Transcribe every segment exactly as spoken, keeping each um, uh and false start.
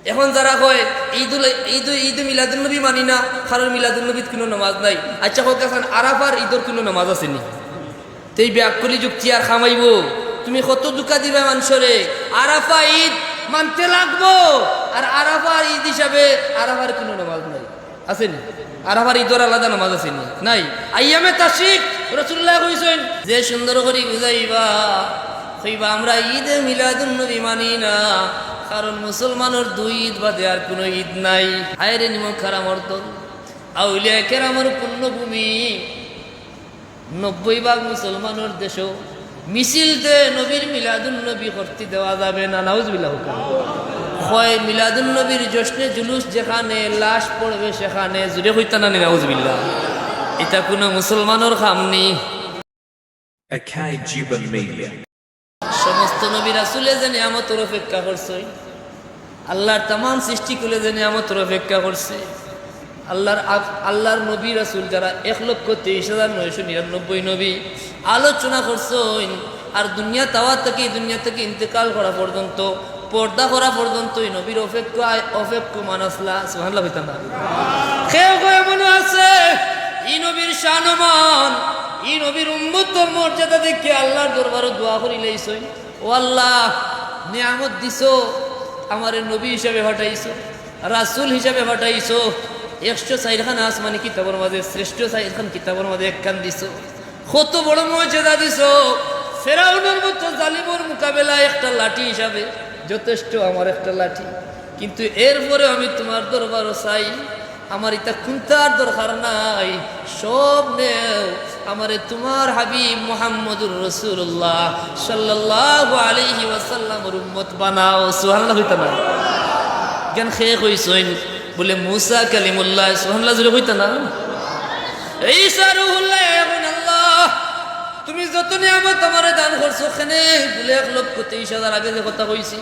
এখন যারা কয়, "ঈদুল, ঈদ, ঈদ মিলাদুন নবী মানি না, কারণ মিলাদুন নবীত কুনু নামাজ নাই।" আচ্ছা, কউক্কা চাইন, আরাফার ঈদর কুনু নামাজ আছে নি? তে ই বেআক্কলি যুক্তি আর কাম আইবো? তুমি কত ধুকা দিবায় মানষরে? আরাফা ঈদ মানতে লাগবো, আর আরাফার ঈদ হিসাবে আরাফার কুনু নামাজ নাই। আছে নি? আরাফার ঈদর আলাদা নামাজ আছে নি? নাই। আইয়ামে তাশরিক রাসুলুল্লায় কইছইন, যে সুন্দর করি বুঝাইবা, কইবা, "আমরা ঈদে মিলাদুন নবী মানি না, কারণ মুসলমানর দুই ঈদ বাদে আর কুনু ঈদ নাই।" হায় রে নিমক হারামর দল, আউলিয়ায়ে কেরামর পুণ্যভূমি, নব্বই ভাগ মুসলমানর দেশো মিছিল দে নবীর মিলাদুন নবী করতে দেওয়া যাবে না, নাউজুবিল্লাহ কউক্কা। কয় মিলাদুন নবীর জশ্নে জুলুস যেখানে, লাশ পড়বে সেখানে, জুরে কইতা না নি নাউজুবিল্লাহ? ইতা কুনু মুসলমানর কাম নি। A K G Media। সমস্ত নবী রাসুলে যে নিয়ামতর অপেক্ষা করছইন, আল্লার তামাম সৃষ্টিকুলে যে নিয়ামতর অপেক্ষা করছে, আল্লার আ-, আল্লার নবী রাসুল যারা এক লক্ষ তেইশ হাজার নয়শো নিরানব্বই নবী আলোচনা করছইন, আর দুনিয়া তাওয়া থাকি, দুনিয়া থাকি ইন্তেকাল করা পর্যন্ত, পর্দা করা পর্যন্ত ই নবীর অপেক্ষায় অপেক্ষমান আছলা। সুবহানাল্লাহ কইতা না? কেউ কেউ এমনও আছে, ই নবীর শানমান, ই নবীর উম্মতর মর্যাদা দেখিয়া আল্লার দরবারো দোয়া করিলাইছইন, "ও আল্লাহ, নিয়ামত দিছো, আমারে নবী হিসাবে পাঠাইছো, রাসুল হিসাবে পাঠাইছো, একশো চাইরখান আসমানি কিতাবর মাঝে, শ্রেষ্ঠ চাইরখান কিতাবর মাঝে একখান দিছো, কত বড় মর্যাদা দিছো, ফেরাউনর মতো জালিমর মোকাবেলায় একটা লাঠি হিসাবে যথেষ্ট আমার একটা লাঠি, কিন্তু এরপরে আমি তুমার দরবারো চাই, আমার ইতা কুন্তার দরকার নাই, সব নেও, আমারে তুমার হাবিব মুহাম্মদুর রাসুলুল্লাহ সাল্লাল্লাহু আলাইহি ওয়াসাল্লামর উম্মত বানাও।" সুবহানাল্লাহ কইতা না? কেনে কে কইছইন? বুলে মুসা কালিমুল্লাহ। সুবহানাল্লাহ জুরে কইতা না? ঈসা রুহুল্লাহ। এখন আল্লাহ, তুমি যত নিয়ামত আমারে দান করছো, কেনে বুলে এক লক্ষ তেইশ হাজার, আগে যে কথা কইছি,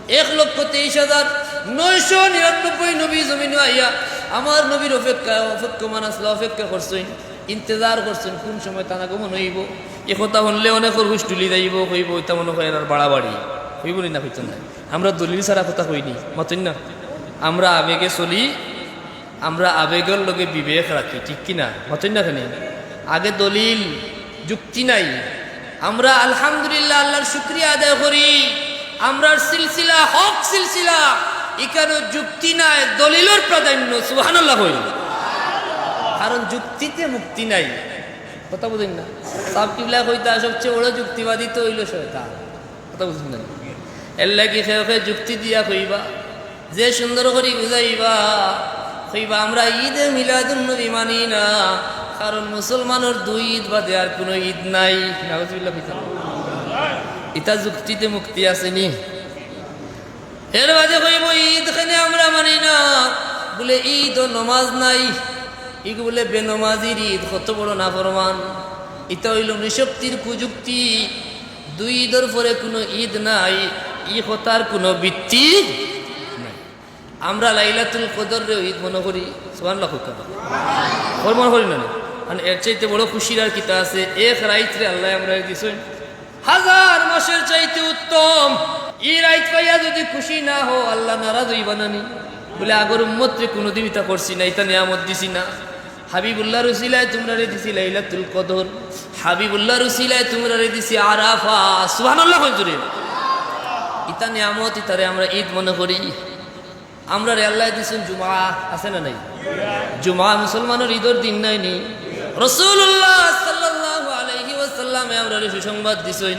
এক লক্ষ তেইশ হাজার নয়শো নিরানব্বই নবী জমিনো আইয়া আমার নবীর অপেক্ষায় অপেক্ষমান আছলা, অপেক্ষা করছইন, ইন্তেজার করছইন, কুন সময় তান আগমন অইবো। ই কথা হুনলে অনেকর হুশ ঢুলি যাইবো, কইবো, "ইতা মনো কয় এরার বাড়াবাড়ি।" কইবো নি না, কইতা না? আমরা দলিল ছাড়া কথা কই নি, মাতইন না? আমরা আবেগে চলি, আমরা আবেগর লগে বিবেক রাখি, ঠিক কি না? মাতইন না কেনে? আগে দলিল, যুক্তি নাই। আমরা আলহামদুলিল্লাহ, আল্লার শুকরিয়া আদায় করি। আমরার সিলসিলা, হক সিলসিলা, ইখানো যুক্তি নাই, দলিলর প্রাধান্য। সুবহানাল্লাহ কইন। কারণ যুক্তিতে মুক্তি নাই। কথা বুঝইন না? সাব কিবলা কইতা, "সবচেয়ে বড় যুক্তিবাদী তো অইলো শয়তান।" কথা বুঝইন না? এরলাগি কেউ কেউ যুক্তি দিয়া কইবা, যে সুন্দর করি বুঝাইবা, কইবা, "আমরা ঈদে মিলাদুন নবী মানি না, কারণ মুসলমানর দুই ঈদ বাদে আর কুনু ঈদ নাই।" নাউজুবিল্লাহ কইতা না? ইতা যুক্তিতে মুক্তি আছে নি? এর বাদে কইবো, "ঈদ কেনে আমরা মানি না?" বুলে, "ঈদো নমাজ নাই।" ইগু বুলে বেনমাজির ঈদ, কত বড় নাফরমান। ইতা অইলো নৃশক্তির কুযুক্তি। দুই ঈদর পরে কুনু ঈদ নাই, ই কথার কুনু ভিত্তি নাই। আমরা লাইলাতুল কদররেও ঈদ মনো করি, সুবহানাল্লাহ কউক্কা। করি মনো করি না নি? কারণ এর চাইতে বড় খুশির আর কিতা আছে? এক রাইতরে আল্লায় আমরারে দিছইন, হাজার মাসের চাইতে উত্তম। ই রাইত পাইয়া যুদি খুশি না হও, আল্লা নারাজ অইবা না নি? বুলে, "আগর উম্মতরে কুনুদিন ইতা করছি না, ইতা নিয়ামত দিছি না।" হাবিবুল্লাহর উসিলায় তুমরারে দিছি লাইলাতুল কদর, হাবিবুল্লাহর উসিলায় তুমরারে দিছি আরাফা। সুবহানাল্লাহ কইন জুরে। ইতা নিয়ামত, ইতারে আমরা ঈদ মনো করি। আমরারে আল্লায় দিছইন জুমা, আছে না নাই? জুমা মুসলমানর ঈদর দিন নায় নি? রাসুলুল্লাহ সাল্লাল্লাহু আলাইহি ওয়াসাল্লামে আমরারে সুসংবাদ দিছইন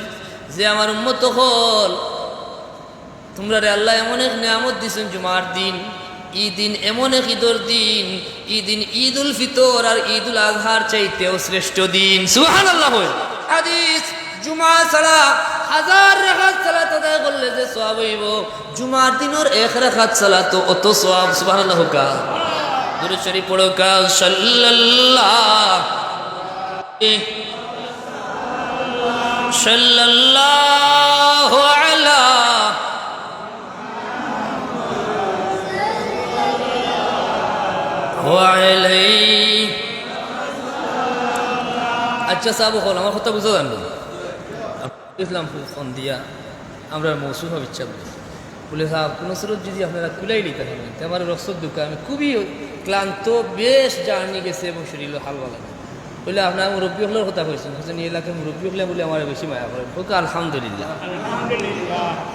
যে, "আমার উম্মত অকল, তুমরারে আল্লায় এমন এক নিয়ামত দিছইন জুমার দিন, ই দিন এমন এক ঈদর দিন, ই দিন ঈদুল ফিতর আর ঈদুল আজহার চাইতেও শ্রেষ্ঠ দিন।" সুবহানাল্লাহ কইন। হাদিস, জুমা ছাড়া হাজার রাকাত সালাত আদায় করলে যে সওয়াব অইবো, জুমার দিনর এক রাকাত সালাতো অত সওয়াব। সুবহানাল্লাহ কউক্কা। দুরূদ শরীফ পড়উক্কা। সাল্লাল্লাহু, সাল্লাল্লাহু আলা ওয়া আলাইহি। আচ্ছা, সাব অকল, আমার কথা বুঝা যার নি? ইসলাম ফোন দিয়া আমরা মৌসুফা বিচ্ছা বলি। বলে, "সাব, কুনু সুরত যদি আপনারা কুলাই নিতে পারেন, তে আমার রক্তর দুঃখে আমি খুবই ক্লান্ত, বেশ জার্নি গেছে এবং শরীরও হালকা লাগে।" বলে, "আপনারা মুরব্বী অকলর কথা কইছইন, কইছইন এই এলাকার মুরব্বী অকলে বলে আমারে বেশি মায়া করইন।" কউক্কা আলহামদুলিল্লাহ।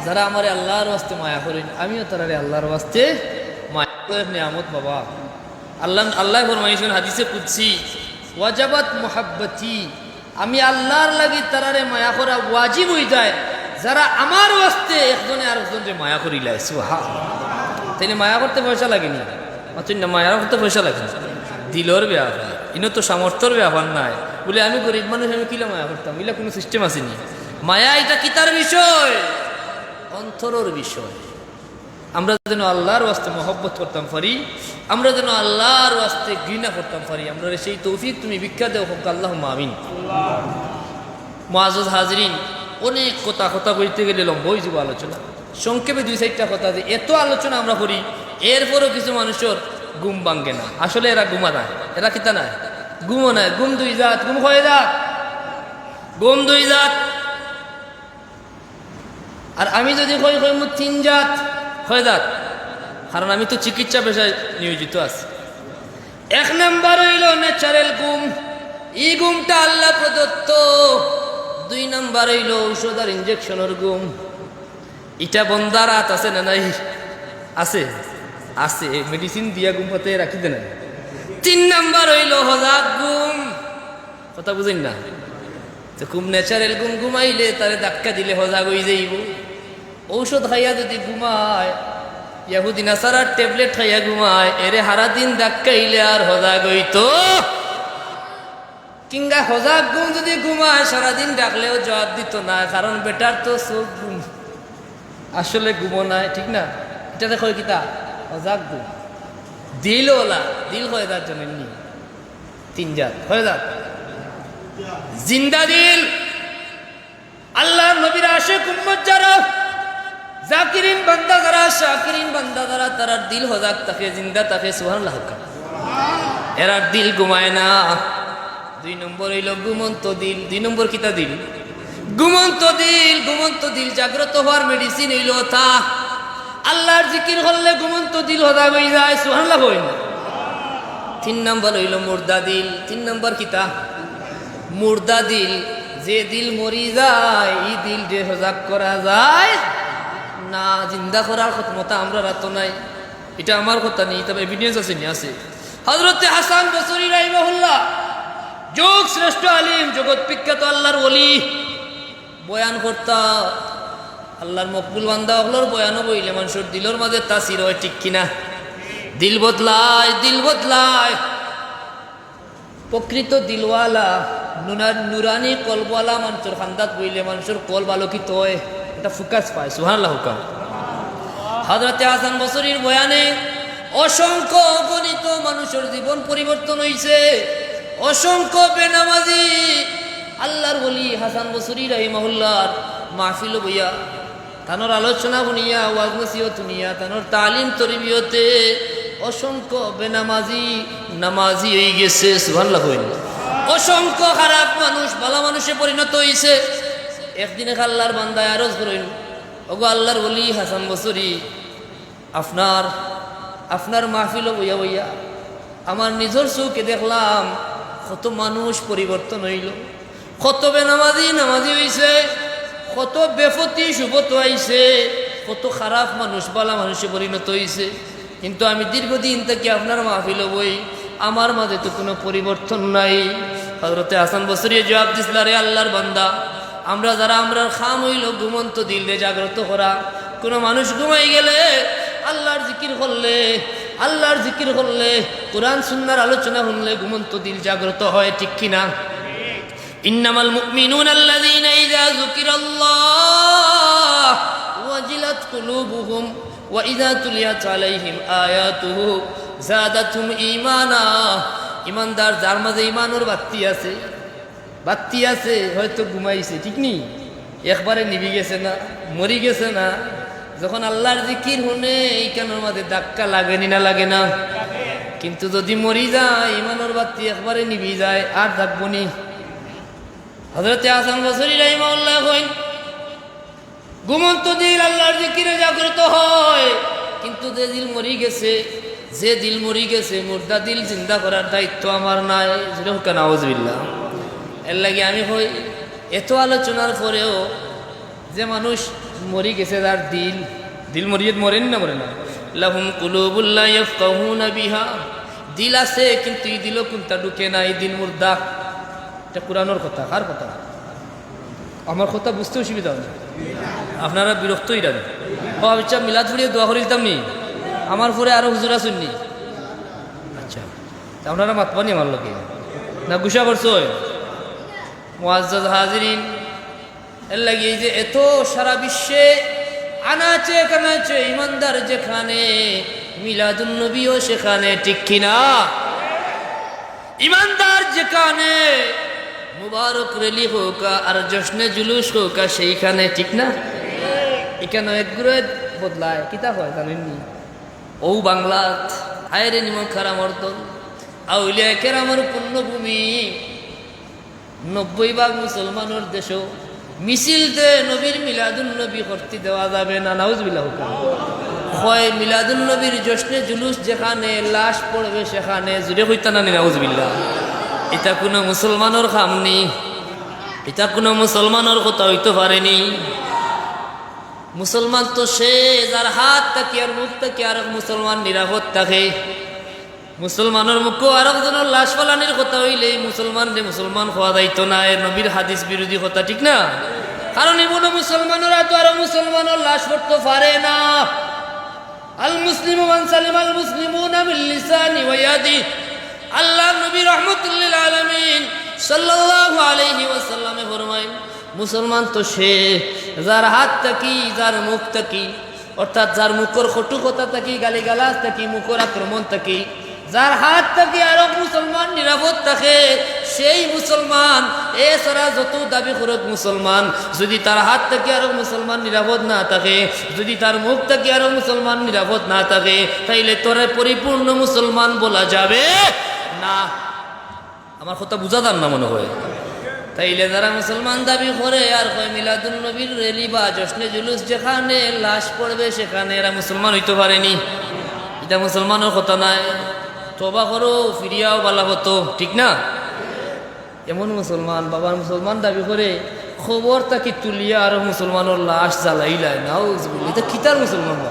যারা আমারে আল্লাহর ওয়াস্তে মায়া করইন, আমিও তারারে আল্লাহর ওয়াস্তে মায়া করি। নিয়ামত বাবা, আল্লাহ, আল্লাহ ফরমাইছইন হাদিসে কুদসি, "ওয়াজাবাত মুহাব্বতি", আমি আল্লাহর লাগি তারারে মায়া করা ওয়াজিব অই যায়, যারা আমার ওয়াস্তে একজনে আরকজনরে মায়া করিলায়। সুবহান। তাইলে মায়া করতে পয়সা লাগেনি? মাতইন না, মায়া করতে পয়সা লাগে না। দিলর ব্যাপার, ইনো তো সামর্থ্যর ব্যাপার নায়। বলে, "আমি গরিব মানুষ, আমি কিলা মায়া করতাম?" ইলা কুনু সিস্টেম আছে নি? মায়া ইটা কিতার বিষয়? অন্তরর বিষয়। আমরা যেন আল্লাহর ওয়াস্তে মহব্বত করতাম পারি, আমরা যেন আল্লাহর ওয়াস্তে ঘৃণা করতাম পারি, আমরারে সেই তৌফিক তুমি ভিক্ষা দেও, কউক্কা আল্লাহুম্মা আমিন। মুআজ্জাজ হাজিরিন, অনেক কথা, কথা কইতে গেলে লম্বা অই যাইবো আলোচনা, সংক্ষেপে দুই চাইরটা কথা। যে এত আলোচনা আমরা করি, এরপরও কিছু মানুষর ঘুম ভাঙ্গে না। আসলে এরা ঘুমা নায়, এরা কিতা নায়, ঘুমও নায়। ঘুম দুই জাত, ঘুম কয় জাত? ঘুম দুই জাত। আর আমি যদি কই, কইমু তিন জাত। কয় জাত? কারণ আমি তো চিকিৎসা পেশায় নিয়োজিত আছি। এক নাম্বার অইলো ন্যাচারাল ঘুম, ই ঘুমটা আল্লাহ প্রদত্ত। দুই নাম্বার অইলো ঔষধ আর ইনজেকশনর ঘুম। ইটা বন্দার আত আছে না নাই? আছে, আছে। মেডিসিন দিয়া ঘুম পাতে রাখি দেয় না। তিন নাম্বার অইলো হজাগ ঘুম। কথা বুঝইন না? তো খুব ন্যাচারাল ঘুম ঘুমাইলে তারে ধাক্কা দিলে হজাগ অই যাইবো। ঔষধ খাইয়া যদি ঘুমায়, ইয়াহুদি নাসারার ট্যাবলেট খাইয়া ঘুমায়, এরে হারা দিন ধাক্কাইলে আর হজাগ অইতো। কিংবা হজাগ ঘুম যদি ঘুমায়, সারাদিন ডাকলেও জবাব দিতো না, কারণ বেটার তো চোখ ঘুম, আসলে ঘুমও নাই, ঠিক না? ইটারে কয় কিতা? হজাগ ঘুম। দিল ওলা, দিল কয় জাত জানইন নি? তিন জাত। কয় জাত? জিন্দা দিল। আল্লাহর নবীর আশিক উম্মত যারা, জাকিরিন বান্দা যারা, শাকিরিন বান্দা যারা, তারার দিল হজাগ থাকে, জিন্দা থাকে। সুবহানাল্লাহ কউক্কা। এরার দিল ঘুমায় না। দুই নম্বর অইলো ঘুমন্ত দিল। দুই নম্বর কিতা দিল? ঘুমন্ত দিল। ঘুমন্ত দিল জাগ্রত হওয়ার মেডিসিন অইলো তা। আল্লাহর জিকির করলে ঘুমন্ত দিল হজাগ অই যায়। সুবহানাল্লাহ কইন। তিন নম্বর অইলো মুর্দা দিল। তিন নম্বর কিতা? মুর্দা দিল। যে দিল মরি যায়, ই দিলরে হজাগ করা যায় না। জিন্দা করার ক্ষমতা আমরার আতো নাই। ইটা আমার কথা নি, তবে এভিডেন্স আছে নি? আছে। হযরতে হাসান বসরি রাহিমাহুল্লাহ, যুগ শ্রেষ্ঠ আলিম, জগৎ বিখ্যাত আল্লাহর ওলি, বয়ান করতা, আল্লাহর মকবুল বান্দা অকলর বয়ানও বইলে মানষর দিলর মাঝে তাসির অয়, ঠিক কিনা? দিল বদলায়, দিল বদলায়। প্রকৃত দিলওয়ালা, নুনা-, নুরানি কলবওয়ালা মানষর খান্দাত বইলে মানষর কলব আলোকিত অয়, একটা ফোকাস পায়। সুবহানাল্লাহ কউক্কা। হযরতে হাসান বসরির বয়ানে অসংখ্য অগণিত মানুষর জীবন পরিবর্তন অইছে। অসংখ্য বেনামাজি আল্লাহর ওলি হাসান বসরি রাহিমাহুল্লাহর মাহফিলো বইয়া, তানর আলোচনা হুনিয়া, ওয়াজ নসিহত হুনিয়া, তানর তালিম তরবিয়তে অসংখ্য বেনামাজি নামাজি অইগেছে। সুবহানাল্লাহ কইন। অসংখ্য খারাপ মানুষ ভালা মানুষে পরিণত অইছে। একদিন এক আল্লাহর বান্দায় আরজ করইন, "ওগো আল্লাহর ওলি হাসান বসরি, আপনার, আপনার মাহফিলো বইয়া বইয়া আমার নিজর চউখে দেখলাম কত মানুষ পরিবর্তন অইলো, কত বেনামাজি নামাজি অইছে, কত বেপথি সুপথো আইছে, কত খারাপ মানুষ ভালা মানুষে পরিণত অইছে। কিন্তু আমি দীর্ঘদিন থাকি আপনার মাহফিলো বই, আমার মাঝে তো কুনু পরিবর্তন নাই।" হযরতে হাসান বসরিয়ে জবাব দিছলা, "রে আল্লাহর বান্দা, আমরা যারা, আমরার কাম অইলো ঘুমন্ত দিলরে জাগ্রত করা। কুনু মানুষ ঘুমাই গেলে, আল্লাহর জিকির করলে, আল্লাহর জিকির করলে, কোরআন সুন্নাহর আলোচনা হুনলে ঘুমন্ত দিল জাগ্রত হয়, ঠিক কিনা?" "ইন্নামাল মুমিনুনা আল্লাযীনা ইযা যুকিরাল্লাহ ওয়াজিলাত কুলুবুহুম ওয়া ইযা তুলিয়াত আলাইহিম আয়াতুহু যাদাতহুম ঈমানা।" ইমানদার যার মাঝে ইমানর বাত্তি আছে, বাত্তি আছে, হয়তো ঘুমাইছে, ঠিক নি? একবারে নিবি গেছে না, মরি গেছে না। যখন আল্লাহর জিকির হুনে, ইখানর মাঝে ধাক্কা লাগেনি না লাগে না? কিন্তু যদি মরি যায়, ইমানর বাত্তি একবারে নিবি যায়, আর থাকবো নি। হযরতে হাসান বসরি রাহিমাহুল্লাহ কইন, ঘুমন্ত দিল আল্লাহর জিকিরে জাগ্রত হয়, কিন্তু যে দিল মরি গেছে, যে দিল মরি গেছে, মুর্দা দিল জিন্দা করার দায়িত্ব আমার নাই। জোরে হোক না, নাউজুবিল্লাহ। এর লাগি আমি কই, এত আলোচনার পরেও যে মানুষ মরি গেছে, যার দিল, দিল মরিয়ে মরেনি না, মরে না, লাহুম কুলুবুল লা ইয়াফকাহুনা বিহা, দিল আছে কিন্তু এই দিলও কুনটা ঢুকে না, এই দিল মুর্দা। এটা কোরআনের কথা, কার কথা? আমার কথা বুঝতে অসুবিধা হয় না? আপনারা বিরক্ত হইলেন? ও, আমি ইচ্ছা মিলাদ পড়িয়া দোয়া করিলতাম নি? আমার পরে আরো হুজুর আছইন নি? আচ্ছা, তে আপনারা মাতবা নি আমার লগে? না গুসা করছো? মুআজ্জাজ হাজিরিন, এর লাগি এই যে এত সারা বিশ্বে আনাচে কানাচে ইমানদার যেখানে, মিলাদুন নবীও সেখানে, ঠিক কি না? ইমানদার যেখানে, মুবারক র‍্যালি হোক আর জশ্নে জুলুস হোক আর সেইখানে, ঠিক না? এখানে এক গুরু বদলায়, কিতা হয় জানেননি? ও বাংলাত, হায় রে নিমক হারামর দল, আউলিয়া কেরামর পুণ্যভূমি, নব্বই ভাগ মুসলমানর দেশও মিছিল দে নবীর মিলাদুন নবী করতে দেওয়া যাবে না, নাউজুবিল্লাহ। কয় মিলাদুন নবীর জশ্নে জুলুস যেখানে, লাশ পড়বে সেখানে। জুরে কইতা না নি, নাউজুবিল্লাহ। এটা কোনো মুসলমানর কাম নি, এটা কোনো মুসলমানর কথা হইতে পারেনি। মুসলমান তো সে, যার হাত থাকি আর মুখ থাকি আরক মুসলমান নিরাপদ থাকে। মুসলমানর মুখো আরকজনর লাশ ফালানির কথা হইলে এই মুসলমানরে মুসলমান কওয়া যাইতো না, এ নবীর হাদিস বিরোধী কথা, ঠিক না? কারণ এমনও মুসলমানরা তো আরো মুসলমানর লাশ পড়তে পারে না। আল মুসলিমু মান সালিমাল মুসলিমুনা মিন লিসানি ওয়া ইয়াদি। আল্লাহর নবী রহমতুল্লিল আলামিন সাল্লাল্লাহু আলাইহি ওয়াসাল্লামে ফরমাইন, মুসলমান তো সে, যার হাত থাকি, যার মুখ থাকি, অর্থাৎ যার মুখর কটু কথা থাকি, গালিগালাজ থাকি, মুখর আক্রমণ থাকি, যার হাত থাকি আরক মুসলমান নিরাপদ থাকে, সেই মুসলমান। এছাড়া যত দাবি করুক মুসলমান, যদি তার হাত থাকি আরক মুসলমান নিরাপদ না থাকে, যদি তার মুখ থাকি আরক মুসলমান নিরাপদ না থাকে, তাইলে তোরে পরিপূর্ণ মুসলমান বলা যাবে না। আমার কথা বুঝা যার না মনে হয়। তাইলে যারা মুসলমান দাবি করে আর কয় মিলাদুন নবীর র‍্যালি বা জশ্নে জুলুস যেখানে লাশ পড়বে সেখানে, এরা মুসলমান হইতে পারেনি। এটা মুসলমানর কথা নাই। তওবা করো, ফিরিয়াও বালা হতো, ঠিক না? এমন মুসলমান, বাবার মুসলমান দাবি করে, কবর থাকি তুলিয়া আরো মুসলমানর লাশ জ্বালাইলায়, নাউজুবিল্লাহ। এটা কিতার মুসলমান বা?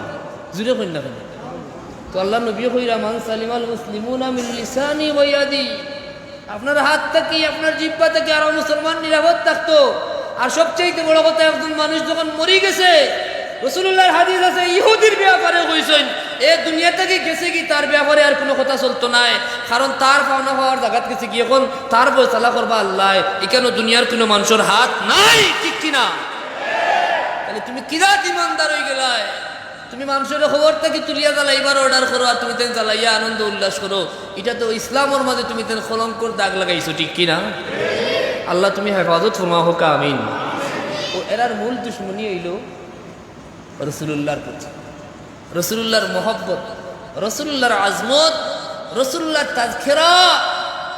জুরে কইন না কেনে? তো আল্লাহর নবী কইরা, মান সালিমাল মুসলিমুনা মিন লিসানি ওয়া ইয়াদি। আপনার হাত থাকি, আপনার জিহ্বা থাকি আরো মুসলমান নিরাপদ থাকতো। আর সবচাইতে বড় কথা, একজন মানুষ যখন মরি গেছে, রাসূলুল্লাহর হাদিস আছে, ইহুদির ব্যাপারে কইছইন, এ দুনিয়া থাকি গেছে গি, তার ব্যাপারে আর কোনো কথা চলতো নায়, কারণ তার পাওনা পাওয়ার জাগাত গেছে গি, এখন তার ফয়সালা করবা আল্লায়, ইখানো দুনিয়ার কোনো মানুষর হাত নাই, ঠিক কি না? তাইলে তুমি কিজাত ইমানদার অইগেলায়? তুমি মানষরে কবর থাকি তুলিয়া জ্বালাইবার order করো, আর তুমি তাইন জ্বালাইয়া আনন্দ উল্লাস করো। ইটা তো ইসলামর মাঝে তুমি তাইন কলঙ্কর দাগ লাগাইছো, ঠিক কি না? আল্লাহ তুমি হেফাজত ফরমাও, হোক আমিন। ও এরার মূল দুশমনি অইলো রাসূলুল্লাহর প্রতি, রাসূলুল্লাহর মহব্বত, রাসূলুল্লাহর আজমত, রাসূলুল্লাহর তাজকিরা।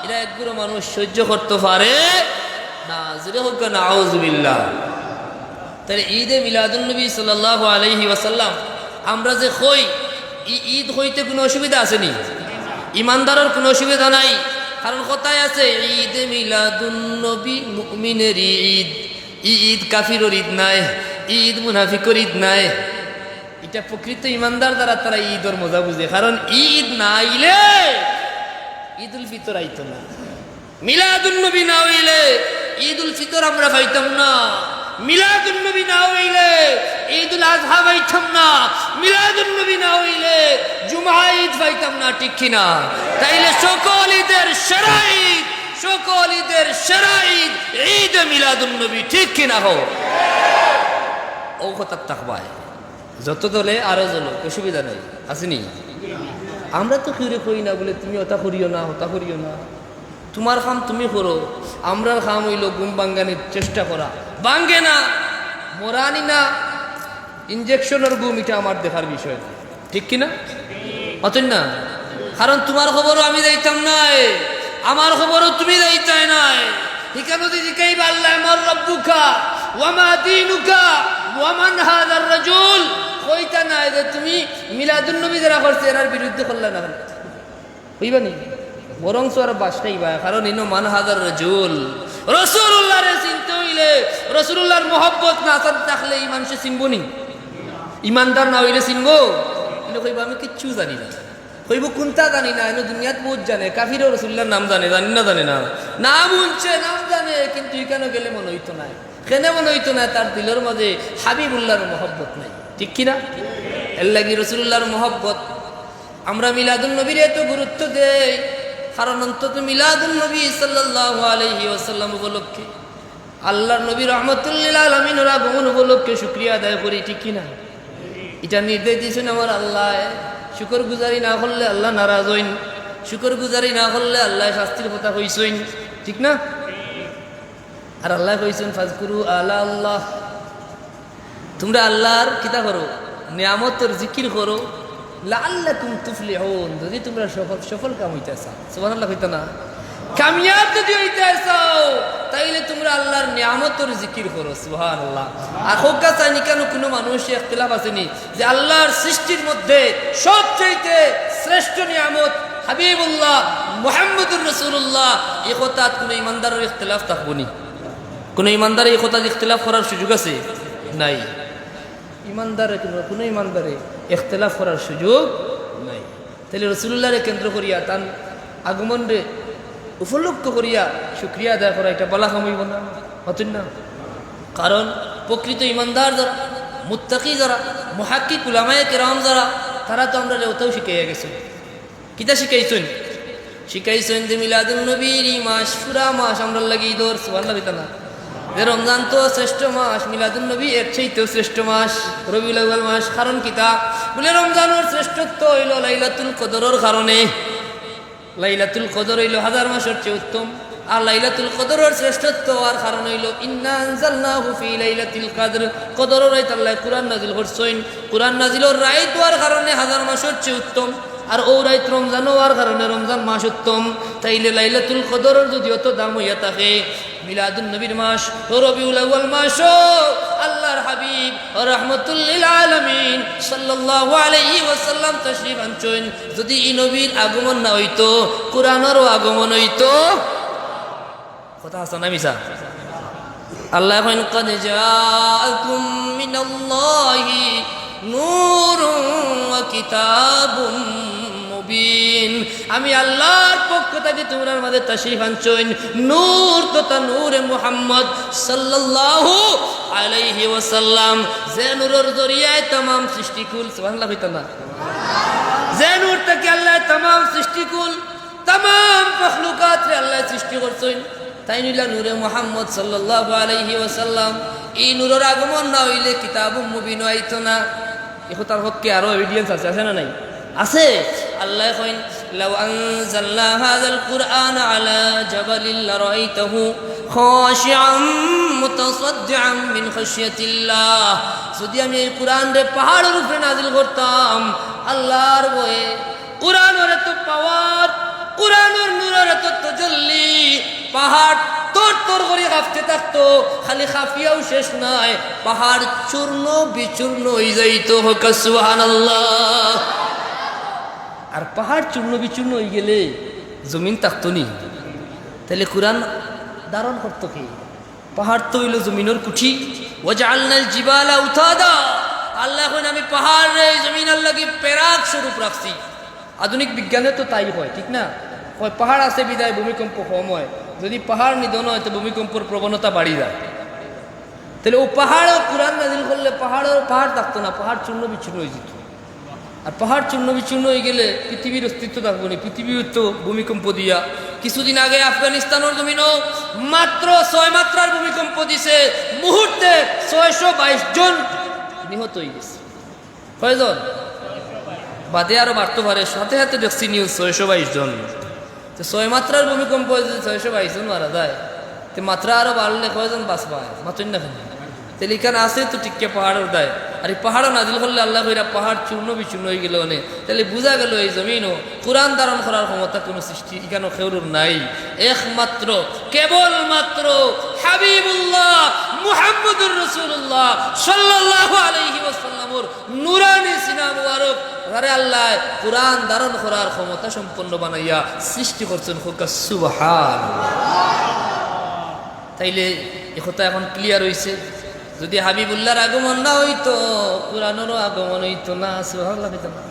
এরা একগুলো মানুষ সহ্য করতে পারে না। জোরে হোক না, আউযুবিল্লাহ। তাইলে ঈদে মিলাদুন নবী সাল্লাল্লাহু আলাইহি ওয়াসাল্লাম আমরা যে কই, ই ঈদ কইতে কোনো অসুবিধা আছে নি? ইমানদারর কোনো অসুবিধা নাই, কারণ কথায় আছে, "ঈদে মিলাদুন নবী মুমিনেরই ঈদ, ই ঈদ কাফিরর ঈদ নায়, ই ঈদ মুনাফিকর ঈদ নায়।" এটা প্রকৃত ইমানদার যারা, তারা ই ঈদর মজা বুঝে, কারণ ই ঈদ না আইলে ঈদুল ফিতর আইতো না। মিলাদুন নবী না অইলে ঈদুল ফিতর আমরা পাইতাম না, মিলাদুন নবী না অইলে ঈদুল আজহা পাইতাম না, মিলাদুন নবী না অইলে জুমা ঈদ পাইতাম না, ঠিক কি না? তাইলে সকল ঈদের সেরা ঈদ, সকল ঈদের সেরা ঈদ, ঈদে মিলাদুন নবী, ঠিক কি না? হো, ও কথা থাকবায়। যত দলে আরো জ্বলো, অসুবিধা নাই, আছে নি? আমরা তো কেউরে কই না বুলে, "তুমি ওটা করিও না, ওটা করিও না।" তুমার কাম তুমি করো, আমরার কাম অইলো ঘুম ভাঙ্গানির চেষ্টা করা। ভাঙ্গে না, মরানি না, ইনজেকশনর ঘুম, ইটা আমার দেখার বিষয় না, ঠিক কি না? অতএব না, কারণ তুমার কবরও আমি যাইতাম নায়, আমার কবরও তুমি যাইতায় নায়। ইখানো যদি জিকাইবা, "আল্লাহ, মান রাব্বুকা, ওয়া মা দীনুকা?" ওয়া মান হাযার রাজুল, কইতা নায় যে তুমি মিলাদুন নবী যেরা করছে, এরার বিরুদ্ধে করলা না। কইবা নি? বরঞ্চ আরো বাস খাইবা, কারণ ইনো মান হাযার রাজুল। রাসূলুল্লাহরে চিনতে অইলে, রাসূলুল্লাহর মহব্বত না থাকলে ই মানষে চিনবো নি? ইমানদার না অইলে চিনবো? কিন্তু কইবা, "আমি কিচ্ছু জানি না।" কইবো, "কুনতা জানি না?" ইনো দুনিয়াত বউত জানে, কাফিরও রাসূলুল্লাহর নাম জানে, জানে না জানে না? নাম হুনছে, নাম জানে, কিন্তু ইখানো গেলে মনো অইতো নায়। কেনে মনো অইতো নায়? তার দিলর মাঝে হাবিবুল্লাহর মহব্বত নাই, ঠিক কি না? এর লাগি রাসূলুল্লাহর মহব্বত। আমরা মিলাদুন নবীরে এত গুরুত্ব দেই, কারণ অন্তত মিলাদুন নবী সাল্লাল্লাহু আলাইহি ওয়াসাল্লাম উপলক্ষে, আল্লাহর নবী রহমতুল্লিল আলামিনর আগমন উপলক্ষে শুকরিয়া আদায় করি, ঠিক কি না? ইটা নির্দেশ দিছইন আমার আল্লায়, শুকর গুজারি না করলে আল্লাহ নারাজ অইন, শুকর গুজারি না করলে আল্লায় শাস্তির কথা কইছইন, ঠিক না? আর আল্লায় কইছইন, "ফাজকুরু আলা আল্লাহ।" তুমরা আল্লাহর কিতা করো? নিয়ামতর জিকির করো। লাআল্লাকুম তুফলিহুন, যদি তুমরা সফল, সফল কাম অইতা চাও। সুবহানাল্লাহ কইতা না? কামিয়াব যদি অইতা চাও, তাইলে তুমরা আল্লাহর নিয়ামতর জিকির করো। সুবহানাল্লাহ। আর কউক্কা চাইন, ইখানো কুনু মানুষে ইখতিলাফ আছে নি যে আল্লাহর সৃষ্টির মধ্যে সবচাইতে শ্রেষ্ঠ নিয়ামত হাবিবুল্লাহ মুহাম্মদুর রাসূলুল্লাহ, ই কথাত কুনু ইমানদারর ইখতিলাফ থাকবো নি? কুনু ইমানদারে ই কথাত ইখতিলাফ করার সুযোগ আছে? নাই। ইমানদারে কুনু, কুনু ইমানদারে ইখতিলাফ করার সুযোগ নাই। তাইলে রাসূলুল্লাহরে কেন্দ্র করিয়া, তান আগমনরে উপলক্ষ করিয়া শুকরিয়া আদায় করা, ইটা বালা কাম অইবো না? মাতইন না? কারণ প্রকৃত ইমানদার যারা, মুত্তাকি যারা, মুহাক্কিক উলামায়ে কেরাম যারা, তারা তো আমরারে অতাউ শিখাইয়া গেছইন। কিতা শিখাইছইন? শিখাইছইন যে মিলাদুন নবীর ই মাস, পুরা মাস আমরার লাগি ইদর, সুবহানাল্লাহ কইতা না? যে রমজান তো শ্রেষ্ঠ মাস, মিলাদুন নবী এর চাইতেও শ্রেষ্ঠ মাস, রবিউল আউয়াল মাস। কারণ কিতা? বুলে, রমজানর শ্রেষ্ঠত্ব অইলো লাইলাতুল কদরর কারণে। লাইলাতুল কদর অইলো হাজার মাসর চেয়ে উত্তম। আর লাইলাতুল কদরর শ্রেষ্ঠত্ব অওয়ার কারণ অইলো, "ইন্না আনজালনাহু ফি লাইলাতিল কদর।" কদরর রাইত আল্লায় কুরআন নাজিল করছইন। কুরআন নাজিলর রাইত অওয়ার কারণে হাজার মাসর চেয়ে উত্তম। আর অউ রাইত রমজান অওয়ার কারণে রমজান মাস উত্তম। তাইলে লাইলাতুল কদরর যদি অত দাম অইয়া থাকে, মিলাদুন নবীর মাস, রবিউল আউয়াল মাসও আল্লাহর হাবিব রহমতুল্লিল আলামিন সাল্লাল্লাহু আলাইহি ওয়াসাল্লাম তশরিফ আনছইন। যদি ই নবীর আগমন না অইতো, কুরআনরও আগমন অইতো? কথা হাছা না মিছা? আল্লায় কইন, "قد جاءكم من الله نور وكتاب مبين।" আমি আল্লাহর পক্ষ থাকি তুমরার মাঝে তশরিফ আনছইন নূর তথা নূরে মুহাম্মদ সাল্লাল্লাহু আলাইহি ওয়াসাল্লাম, যে নূরর জরিয়ায় তামাম সৃষ্টিকুল, সুবহানাল্লাহ কইতা না? যে নূর থাকি আল্লায় তামাম সৃষ্টিকুল, তামাম মখলুকাতরে আল্লায় সৃষ্টি করছইন, তাইন অইলা নূরে মুহাম্মদ সাল্লাল্লাহু আলাইহি ওয়াসাল্লাম। ই নূরর আগমন না অইলে কিতাবুম মুবিন আইতো না। ই কথার পক্ষে আরো evidence আছে, আছে না নাই? আছে। আল্লায় কইন, "لو أنزلنا هذا القرآن على جبل لرأيته خاشعا متصدعا من خشية الله।" যদি আমি এই কুরআনরে পাহাড়র উপরে নাজিল করতাম, আল্লাহর ভয়ে কুরআনর এত power, কুরআনর নূরর এত তজল্লি, পাহাড় তর তর করি কাঁপতে থাকতো, খালি কাঁপিয়াউ শেষ নায়, পাহাড় চূর্ণ বিচূর্ণ অইযাইতো। হক্কা সুবহানাল্লাহ। আর পাহাড় চূর্ণ বিচূর্ণ অইগেলে জমিন থাকতো নি? তাইলে কুরআন ধারণ করতো কে? পাহাড় তো অইলো জমিনর কুঠি। "ওয়াজআলনাল জিবালা আওতাদা।" আল্লায় কইন, "আমি পাহাড়রে জমিনর লাগি পেরাক স্বরূপ রাখছি।" আধুনিক বিজ্ঞানে তো তাই কয়, ঠিক না? কয়, পাহাড় আছে বিধায় ভূমিকম্প কম অয়, যদি পাহাড় নিধন অয়, তো ভূমিকম্পর প্রবণতা বাড়ি যায়। তাইলে অউ পাহাড়ও কুরআন নাজিল করলে পাহাড়ও, পাহাড় থাকতো না, পাহাড় চূর্ণ বিচূর্ণ অইযিতো। আর পাহাড় চূর্ণ বিচূর্ণ অইগেলে পৃথিবীর অস্তিত্ব থাকবো নি? পৃথিবীও তো ভূমিকম্প দিয়া, কিছুদিন আগে আফগানিস্তানর জমিনও মাত্র ছয় মাত্রার ভূমিকম্প দিছে, মুহূর্তে ছয়শো বাইশ জন নিহত অইগেছে। কয়জন? বাদে আরো বাড়তো পারে, সাথে সাথে দেখছি news ছয়শো বাইশ জন। তো ছয় মাত্রার ভূমিকম্প যদি ছয়শো বাইশ জন মারা যায়, তে মাত্রা আরো বাড়লে কয়জন বাঁচবায়? মাতইন না কেনে? তাইলে ইখান আছে তো টিকিয়া পাহাড়র দায়। আর এই পাহাড়ও নাজিল করলে আল্লায় কইরা পাহাড় চূর্ণ বিচূর্ণ অইগেলো অনে। তাইলে বুঝা গেলো এই জমিনও কোরআন ধারণ করার ক্ষমতা কুনু সৃষ্টি ইখানো কেউরর নাই, একমাত্র, কেবলমাত্র হাবিবুল্লাহ মুহাম্মদুর রাসূলুল্লাহ সাল্লাল্লাহু আলাইহি ওয়াসাল্লামর নুরানি সিনা মুবারক, যারে আল্লায় কোরআন ধারণ করার ক্ষমতা সম্পন্ন বানাইয়া সৃষ্টি করছইন। কউক্কা সুবহানাল্লাহ। তাইলে ই কথা এখন clear অইছে। যুদি হাবিবুল্লাহর আগমন না অইতো, কোরআনরও আগমন অইতো না। সুবহানাল্লাহ কইতা না?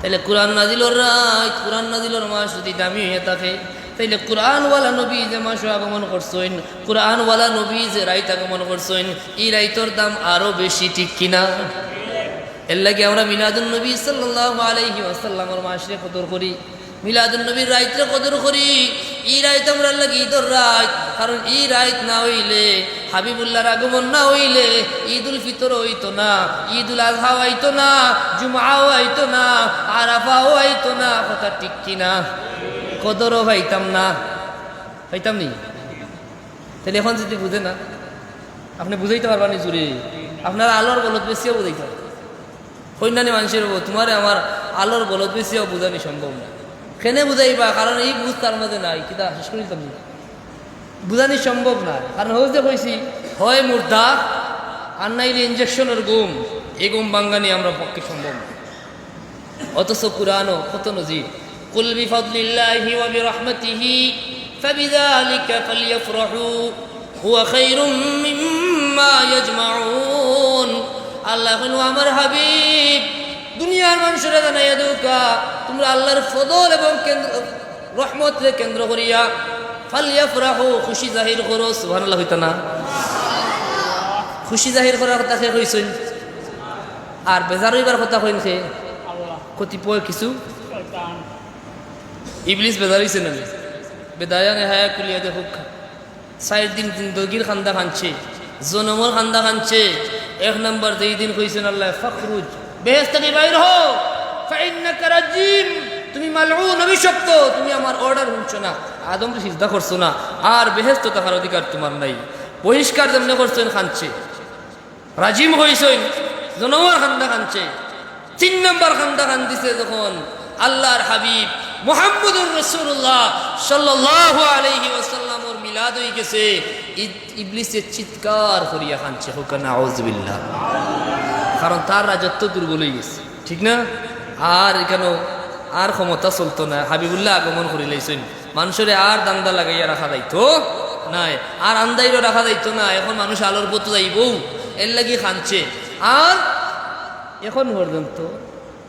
তাইলে কোরআন নাজিলর রাইত, কোরআন নাজিলর মাস যুদি দামি অইয়া থাকে, তাইলে কোরআনওয়ালা নবী যে মাসো আগমন করছইন, কোরআনওয়ালা নবী যে রাইত আগমন করছইন, ই রাইতর দাম আরো বেশি, ঠিক কি না? এরলাগি আমরা মিলাদুন নবী সাল্লাল্লাহু আলাইহি ওয়াসাল্লামর মাসরে কদর করি, মিলাদুন নবীর রাইতরে কদর করি। ই রাইত আমরার লাগি ইদর রাইত, কারণ ই রাইত না অইলে, হাবিবুল্লাহর আগমন না অইলে, ঈদুল ফিতরও অইতো না, ঈদুল আজহাও আইতো না, জুমাও আইতো না, আরাফাও আইতো না। কথা ঠিক কি না? কদরও পাইতাম না, পাইতাম নি? তাইলে এখন যুদি বুঝে না, আপনে বুঝাইতা পারবা নি জুরে? আপনার আলর বলদ বেচিয়াও বুঝাইতা পারবা। কইন্নানি মানষের বউ, তুমারে আমার আলর বলদ বেচিয়াও বুঝানি সম্ভব না। কেনে বুঝাইবা? কারণ ই বুঝ তার মাঝে নাই। কিতা শেষ করি দিতাম নি? বুঝানি সম্ভব না। কারণ হউ যে কইছি, হয় মুর্দা, আর নাইলে ইঞ্জেকশনর ঘুম। ই ঘুম ভাঙ্গানি আমরার পক্ষে সম্ভব না। অথচ কোরআনও কত নজির। قل بفضل الله وبرحمته فبذلك فليفرحوا هو خير مما يجمعون। আল্লায় কইন, "ও আমার হাবিব, দুনিয়ার মানষরে জানাইয়া দেউক্কা, তুমরা আল্লাহর ফজল এবং কেন্দ্র, রহমতরে কেন্দ্র করিয়া, ফালিয়াফরাহু, খুশি জাহির করো।" সুবহানাল্লাহ কইতা না? খুশি জাহির করার কথা কে কইছইন? আর বেজার অইবার কথা কইন কে? কতিপয় কিছু ইবলিস বেজার অইছে না নি? বেদায়া নেহায়া খুলিয়া দেখউক্কা। চাইর দিন জিন্দেগির কান্দা কানছে, জনমর কান্দা কানছে। এক নাম্বার যেই দিন কইছইন আল্লায়, "ফাখরুজ, বেহেশত থাকি বাইর হ, ফাইন্নাকা রাজিম, তুমি মালউন, অভিশপ্ত, তুমি আমার order হুনছো না, আদমরে সিজদা করছো না, আর বেহেশতো থাকার অধিকার তুমার নাই।" বহিষ্কার যেমনে করছইন কানছে। রাজিম অইছইন, জনমর কান্দা কানছে। তিন নাম্বার কান্দা কান্দিছে যখন আল্লাহর হাবিব মুহাম্মদুর রাসূলুল্লাহ সাল্লাল্লাহু আলাইহি ওয়াসাল্লামর মিলাদ অইগেছে, ই-, ইবলিসে চিৎকার করিয়া কানছে, কউক্কা নাউজুবিল্লাহ। কারণ তার রাজত্ব দুর্বল অইগেছে, ঠিক না? আর ইখানো আর ক্ষমতা চলতো না, হাবিবুল্লাহ আগমন করিলাইছইন। মানষরে আর ধান্দা লাগাইয়া রাখা যাইতো নায়, আর আন্দাইরও রাখা যাইতো না। এখন মানুষ আলোর পথো যাইবো, এরলাগি কানছে। আর এখন পর্যন্ত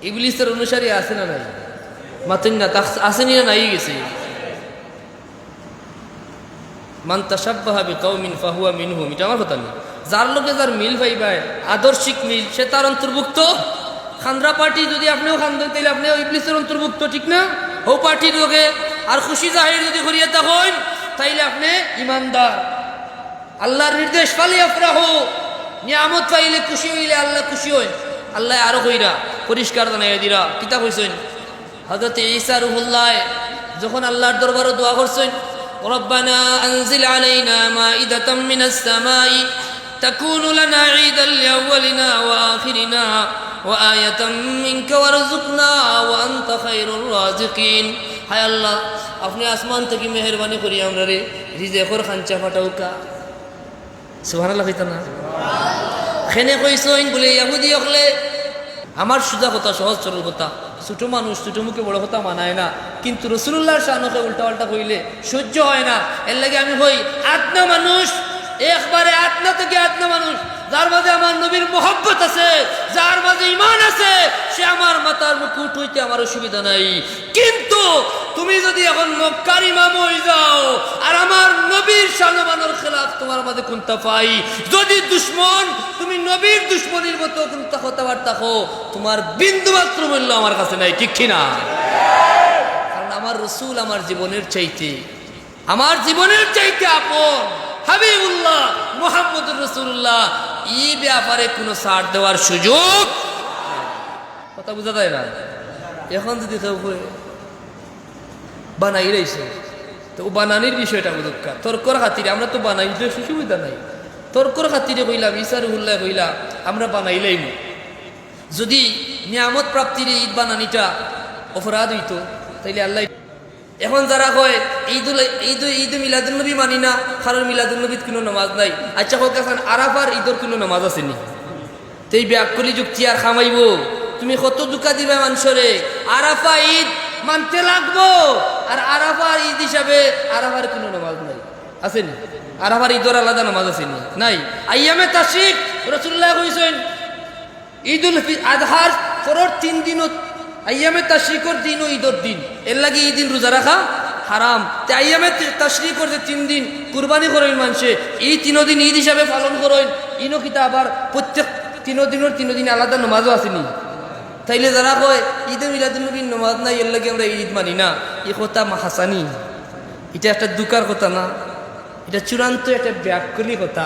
ইবলিসর অনুসারী আছে না নাই? মাতইন না, তা আছে নি না নাই গেছে? মান তাশাব্বাহা বিকাওমিন ফাহুয়া মিনহুম, ইটা আমার কথা নি। যার লগে যার মিল পাইবায়, আদর্শিক মিল, সে তার অন্তর্ভুক্ত। কান্দরা পার্টি যুদি আপনেও কান্দইন, তাইলে আপনেও ইবলিসর অন্তর্ভুক্ত, ঠিক না? হউ পার্টির লগে আর খুশি জাহির যুদি করিয়া থাকইন, তাইলে আপনে ইমানদার। আল্লাহর নির্দেশ, ফালিয়াফরাহু, নিয়ামত পাইলে খুশি অইলে আল্লাহ খুশি অইন। আল্লায় আরো কইরা, পরিষ্কার জানাইয়া দিরা, কিতা কইছইন? হযরত ঈসা রুহুল্লায় যখন আল্লাহর দরবারো দোয়া করছইন, "রব্বানা আনজিল আলাইনা মাইদাতাম মিনাস সামাই তাকুনু লানা ঈদাল লিআউয়ালিনা ওয়া আখিরিনা ওয়া আয়াতাম মিনকা ওয়ারযুকনা ওয়া আনতা খায়রুর রাযিকিন।" হায় আল্লাহ, আপনে আসমান থাকি মেহেরবানি করি আমরারে রিজেকর খাঞ্চা পাঠাউক্কা। সুবহানাল্লাহ কইতা না? কেনে কইছইন বুলে ইয়াহুদি অকলে। আমার সুজা কথা, সহজ সরল কথা। ছুটো মানুষ, ছুটো মুখে বড় কথা মানায় না, কিন্তু রাসূলুল্লাহর শানকে উল্টা পাল্টা কইলে সইজ্য অয় না। এরলাগি আমি কই, আদনা মানুষ, একবারে আদনা থাকি আদনা মানুষ, যার মাঝে আমার নবীর মহব্বত আছে, যার মাঝে ইমান আছে, সে আমার মাথার মুকুট অইতে আমার অসুবিধা নাই। কিন্তু তুমি যুদি এখন মক্কার ইমাম অইযাও, আর আমার নবীর শানমানর খেলাফ তুমার মাঝে কুন্তা পাই, যুদি দুশমন, তুমি নবীর দুশমনির মতো কুন্তা কথাবার্তা কও, তুমার বিন্দুমাত্র মূল্য আমার কাছে নাই, ঠিক কি না? কারণ আমার রসুল আমার জীবনের চাইতে, আমার জীবনের চাইতে আপন হাবিবুল্লাহ মুহাম্মদুর রাসূলুল্লাহ, ই ব্যাপারে কুনু ছাড় দেওয়ার সুযোগ। কথা বুঝা যায় না? এখন যুদি কেউ কয়, বানাইলাইছে, তো অউ বানানির বিষয়টা বুঝউক্কা। তর্কর খাতিরে আমরা তো বানাইলে সুবিধা নাই। তর্কর খাতিরে কইলাম, ইসা রুহুল্লায় কইলা, আমরা বানাইলাইমু। যুদি নিয়ামত প্রাপ্তিরে ঈদ বানানিটা অপরাধ অইতো, তাইলে আল্লায়, এখন যারা কয় ঈদুল, ঈদ, ঈদ মিলাদুন্নবী মানি না, কারণ মিলাদুন্নবীত কুনু নামাজ নাই। আচ্ছা, কউক্কা চাইন, আরাফার ঈদর কুনু নামাজ আছে নি? তে ই বেআক্কলি যুক্তি আর কাম আইবো? তুমি কত ধুকা দিবায় মানষরে? আরাফা ঈদ মানতে লাগবো, আর আরাফার ঈদ হিসাবে আরাফার কুনু নামাজ নাই, আছে নি? আরাফার ঈদর আলাদা নামাজ আছে নি? নাই। আইয়ামে তাশরিক রাসুলুল্লায় কইছইন, ঈদুল ফি-, আজহার পরর তিন দিনও, আইয়ামে তাশরিকর দিনও ঈদর দিন, এরলাগি ই দিন রুজা রাখা হারাম। তে আইয়ামে তে-, তাশরিকর যে তিন দিন কুরবানি করইন মানষে, ই তিনো দিন ঈদ হিসাবে পালন করইন, ইনো কিতা আবার প্রত্যেক তিনো দিনর তিনো দিন আলাদা নামাজও আছে নি? তাইলে যারা কয় ঈদে মিলাদুন্নবীর নামাজ নাই, এরলাগি আমরা ঈদ মানি না, ই কথা মা-, হাছা নি? ইটা একটা ধুকার কথা না? ইটা চূড়ান্ত একটা বেআক্কলি কথা।